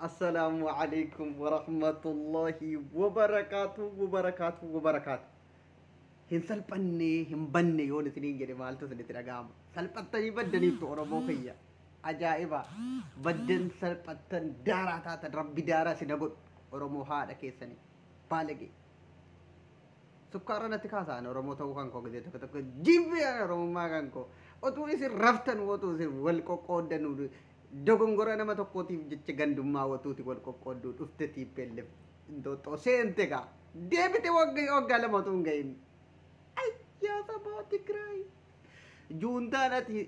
Assalaamu alaikum warahmatullahi wabarakaatu wabarakaatu wabarakaatu. Hin salphannee hin banne yoon isiniin jedhe maaltu isinitti dhaga'ama? Salphattanii baddaniiftu Oromoo kiyya. Ajaa'iba! Baddan salphattan daaraa taatan rabbi daaraa isin godhu Oromoo haadha keessanii. Baalagee. Sukkaara natti kaasaan Oromoo ta'uu kan koo gisee tokko tokko jibbee Oromummaa kan koo. Otuu isin raftan otuu isin wal qoqqooddan dogongora nama tokkootiif jecha gandummaa otuuti wal qoqqoodduu dhufte TPLF Inxooxxoo seente gaa. Deebite waggaa lama otuu hin gahin. Ayyaa sabaa Tigraay. Juuntaan ati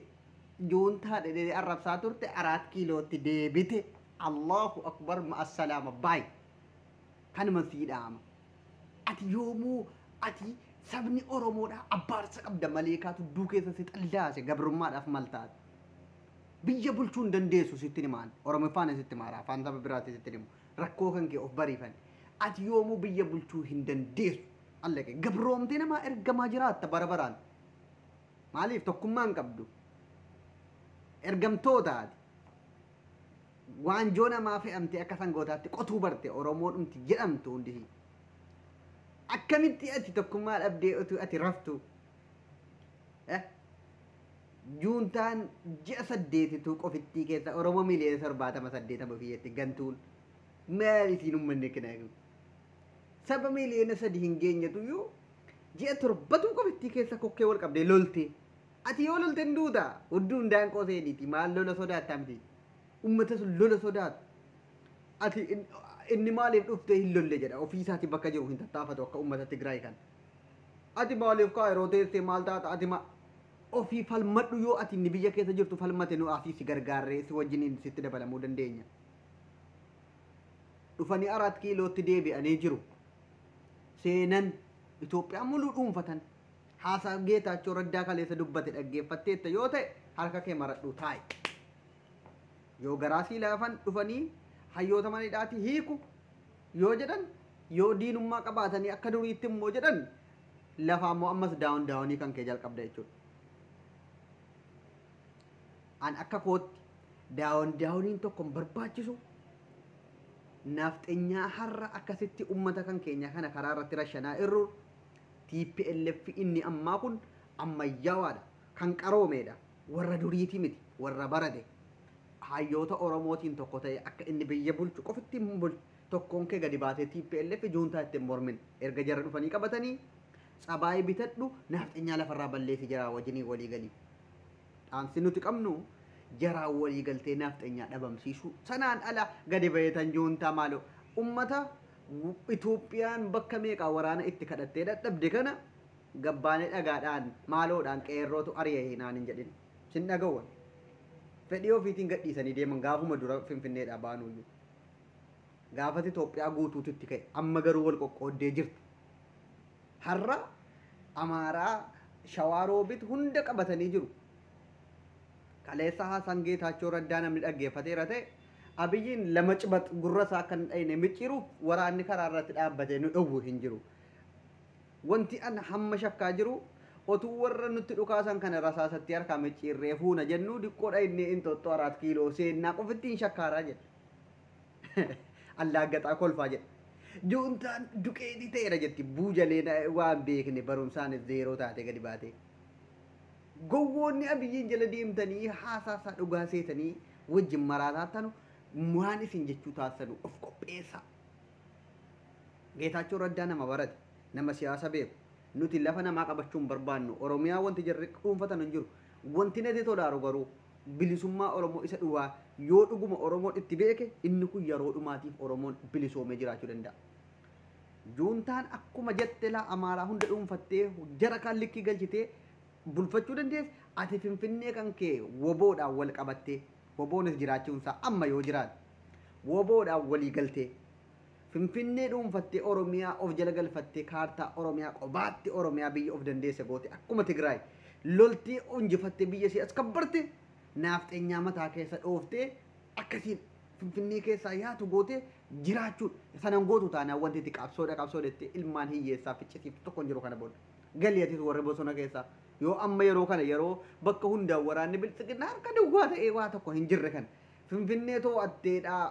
juuntaa dhedhee arrabsaa turte 4 kiilootti deebite. Allahu akbar ma'assalaama baay. Kanuma sii dhaama. Ati yoomuu ati sabni Oromoodha abbaarsa qabda malee kaatu dukkana keessa si xallaase gabrummaadhaaf mal taate. Biyya bulchuu hin dandeessu sitti himaan. Oromoffaan sitti himaara afaan saba biraatti sitti himu. Rakkoo kan kee of bariifan. Ati yoomuu biyya bulchuu hin dandeessu. Allaqe gabroomtee namaa ergamaa jiraatta bara baraan. Maaliif tokkummaa hin qabdu? Ergamtootaati. Waanjoo namaa fe'amtee akka sangootaatti qotuu barte Oromoo dhumti jedhamtu hundi. Akkamitti ati tokkummaa dhabdee utuu ati raftu? Juuntaan ji'a 8 qofittii keessa Oromoo miliyoona 78 biyyatti gantuun maal isiin uummanni kana eegu? Saba miliyoona 3 hin geenyetuyyuu ji'a 7 qofittii keessa kokkee wal qabdee lolte. Ati yoo lolte hin duuta. Hudduun daanqoo seeniiti. Maal lola sodaattaa miti? Uummata sun lola sodaatu. Ati inni maaliif dhuftee hin lolle jedha. Ofii isaatii bakka jiru hin tattaafatu akka uummata Tigraay kana. Ati maaliif Kaayiroo teessee maal taata? Ati ma ofii falmadhu yoo ati inni biyya keessa jirtu falmate nu asii si gargaarree si wajjiniin sitti dabalamuu dandeenya. Dhufanii 4 kiilootti deebi'anii jiru. Seenan Itoophiyaa muluu dhuunfatan. Haasaa Geetaachoo Raddaa kaleessa dubbate dhaggeeffatteetta yoo ta'e harka kee maradhu taa'i. Yoo garaa sii laafan dhufanii hayyoota manidhaati hiiku yoo jedhan yoo diinummaa qabaatanii akka duriitti immoo jedhan lafaa immoo ammas daawun daawunii kan kee jalqabda jechuudha. An akka kootti daawun daawuniin tokko hin barbaachisu. Naafxenyaa har'a akkasitti uummata kan keenya kana karaa irratti rashanaa irru TPLF inni ammaa kun ammayyaawaadha. Kan qaroomeedha. Warra duriiti miti. Warra barate. Hayyoota Oromootiin tokko ta'e akka inni biyya bulchu qofitti hin bulchu. Tokkoon kee gadi baasee TPLF juuntaa ittiin mormin. Erga jara dhufanii qabatanii tsabaayii bitadhu naafxenyaa lafarraa balleessi jaraa wajjinii walii galii. Dhaamsi nuti qabnu jaraa walii galtee naafxenyaa dhabamsiisuu. Sanaan ala gadi baheetan juuntaa maaloo. Uummata Itoophiyaan bakka meeqaa waraana itti kadhattee dadhabde kana gabbaanee dhagaadhaan maaloodhaan qeerrootu ari'ee naan hin jedhin. Sin dhaga'uun. Fedhii ofiitiin gadhiisanii deeman gaafuma dura Finfinneedhaa baanuyyuu. Gaafas Itoophiyaa guutuutu itti ka'e. Amma garuu wal qoqqooddee jirti. Har'a Amaaraa, Shawaa Roobit hunda qabatanii jiru. Kaleessa Haasaan Geetaachoo Raddaa namni dhaggeeffateera ta'e Abiyyiin lama cibat gurra isaa akka hin dhayne micciiruuf waraanni karaa irratti dhaabbatee nu dhowwu hin jiru. Wanti an hamma shakkaa jiru otuu warra nutti dhukaasan kana rasaasatti harkaa micciirree fuuna jennu diqqoo dhaynee Inxooxxoo 4 kiiloo seennaa qofitti hin shakkaaraa jedha. Allaaggaxaa kolfaa jedha. Juuntaan duqeetii ta'eera jetti buujalee waan beekne barumsaanis zeeroo taate gadi baate. Gowwoonni Abiyyiin jala deemtanii haasaa isaa dhugaa seetanii wajjin maraataa tanu waan isin jechuu taasisanu of qopheessaa. Geetaachoo Raddaa nama barate, nama siyaasa beeku. Nuti lafa namaa qabachuu hin barbaannu. Oromiyaa wanti jarri dhuunfatan hin jiru. Wanti natti tolaaru garuu bilisummaa Oromoo isa dhugaa yoo dhuguma Oromoon itti beeke inni kun yeroo dhumaatiif Oromoon bilisoomee jiraachuu danda'a. Juuntaan akkuma jette laa Amaaraa hunda dhuunfattee jara kan likkii galchitee bulfachuu dandeesse ati Finfinnee kan kee woboodhaan wal qabattee woboonis jiraachuunsaa amma yoo jiraate woboodhaan walii galtee Finfinnee dhuunfattee Oromiyaa of jala galfattee kaartaa Oromiyaa qobaatti Oromiyaa biyya of dandeesse goote akkuma Tigraay loltee injifattee biyya ishee as kabbarte naafxeenyaa mataa keessa dhooftee akkasiin Finfinnee keessaa yaatu goote jiraachuun sanan gootu taanaan wanti itti qabsoodha qabsoodha ilmaan hiyyeessaa ficcisiiftu tokko hin jiru kana booda. Galii atis warri bosona keessaa yoo amma yeroo kana yeroo bakka hundaan waraanni biltsiginaa harka duwwaa ta'ee waa tokko hin jirre kana Finfinnee to'atteedhaa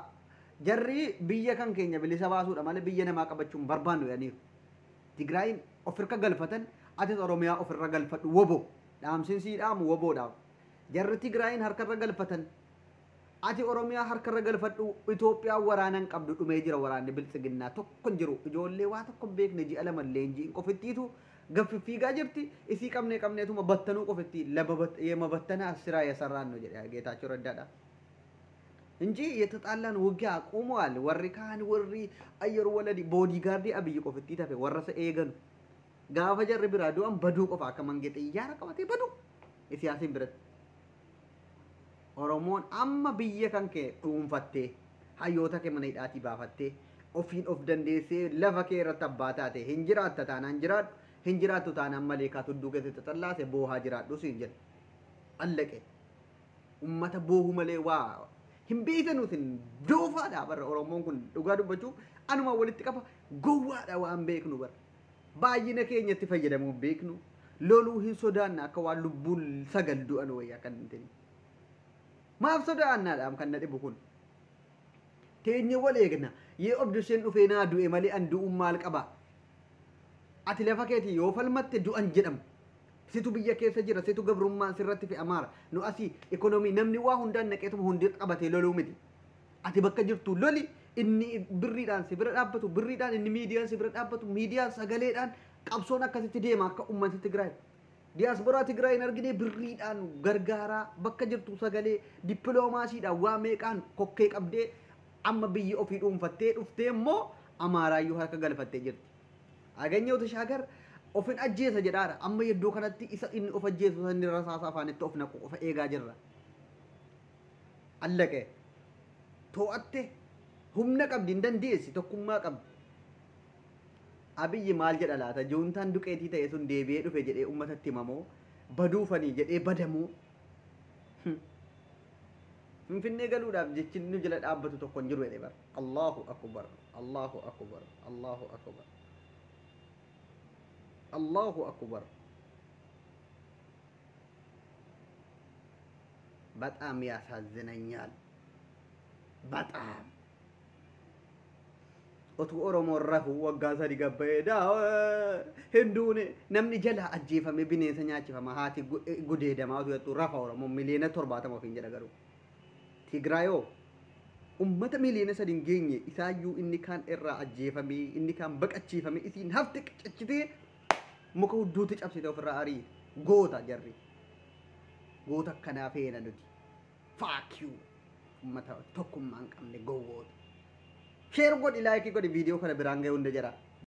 Jarri biyya kan keenya bilisa baasuudha malee biyya namaa qabachuun barbaannu jedhaniiru. Tigraayin ofirra galfatan, atis Oromiyaa ofirra galfadhu wobo. Dhaamsin sii dhaamu woboodhaaf. Jarri Tigraayin harkarra galfatan, ati Oromiyaa harkarra galfadhu. Itoophiyaa waraanan qabdu, dhumee jira waraanni biltsiginnaa tokko hin jiru. Ijoollee waa tokko hin beekne ji'a 2 leenjiin qofittiitu gaffifiigaa jirti. Isii qabnee qabneetuma battanuu qofitti የመበተና ስራ የሰራን ነው jedhe ጌታቸው ረዳዳ እንጂ የተጣላን ውጊያ ቆመዋል። Warri kaan warri አየር ወለድ bodyguard Abiyyi qofitti tafe warra isa eeganu gaafa jarri biraa du'an baduu qofa akka mangee xiyyaara qabatee baduu Isiyaasiin biratti. Oromoon amma biyya kan kee dhuunfattee hayyoota kee mana hidhaatii baafattee ofiin of dandeessee lafa kee irratti abbaa taate hin jiraatta taanaan jiraadhu, hin jiraattu taanaan malee kaa tudduu keessatti xaxallaase boohaa jiraadhu siin jedha. Allaqe ummata boohu malee waa hin beektanuutin doofaadha barra. Oromoon kun dhugaa dubbachuuf anuma walitti qaba gowwaadha, waan beeknu bara. Baay'ina keenyatti fayyadamuu beeknu, loluu hin sodaanna akka waan lubbuun 9 du'an wayyaa kan hin ta'in. Maaf sodaannaadhaam kan na dhibu kun. Teenye wal eegna yee obduseen dhufee naa du'e malee an du'uun maal qaba? Ati lafa keetii yoo falmatte du'an jedhamu. Situ biyya keessa jira, situ gabrummaan sirratti fe'amaara. Nu asii ikonoomii namni waa hundaan naqeetuma hundi qabatee loluu miti. Ati bakka jirtu loli, inni birriidhaan si bira dhaabbatu birriidhaan, inni miidiyaan si bira dhaabbatu miidiyaan, sagaleedhaan qabsoon akkasitti deema akka uummata Tigraay. Diyaasporaa Tigraay hin argine birriidhaan gargaaraa bakka jirtu sagalee dippiloomaasiidhaan waa meeqaan kokkee qabdee amma biyyi ofii dhuunfattee dhuftee immoo Amaaraayyuu harka galfattee jirti. Aganyew Tashaagar ofin ajjeesa jedhaadha. Amma iddoo kanatti isa inni of ajjeesu sanni rasaasa afaanitti of naqu qofa eegaa jirra. Allaqe to'atte humna qabdi, hin dandeessi, tokkummaa qabdi. Abiyyi maal jedha laata? Juuntaan duqeetii ta'e sun deebi'ee dhufe jedhee uummatatti himamoo baduufanii jedhee badamoo? Finfinnee galuudhaaf jechi nu jala dhaabbatu tokko hin jiru jedhee bara. Allahu akbar, Allahu akbar, Allahu akbar, Allahu akbar. በጣም ያሳዝነኛል። በጣም otuu Oromoon rafu waggaa 3 gabbaa'ee hinduun namni jala ajjeefame bineensa nyaachifama haati gudeedamaa osoo jettu rafa Oromoon miliyoona 70 ofiin jedha garuu. Tigraayoo ummata miliyoona 3 hin geenye isaayyuu inni kaan irraa ajjeefamee inni kaan baqachiifame isiin hafte qaccitee muka hudduutti cabsite ofirraa arii goota jarri. Goota akkanaa feena nuti. Fuck you. Ummata tokkummaa hin qabne gowwoota. Share godhi, like godhi, viidiyoo kana biraan ga'e hunda jira.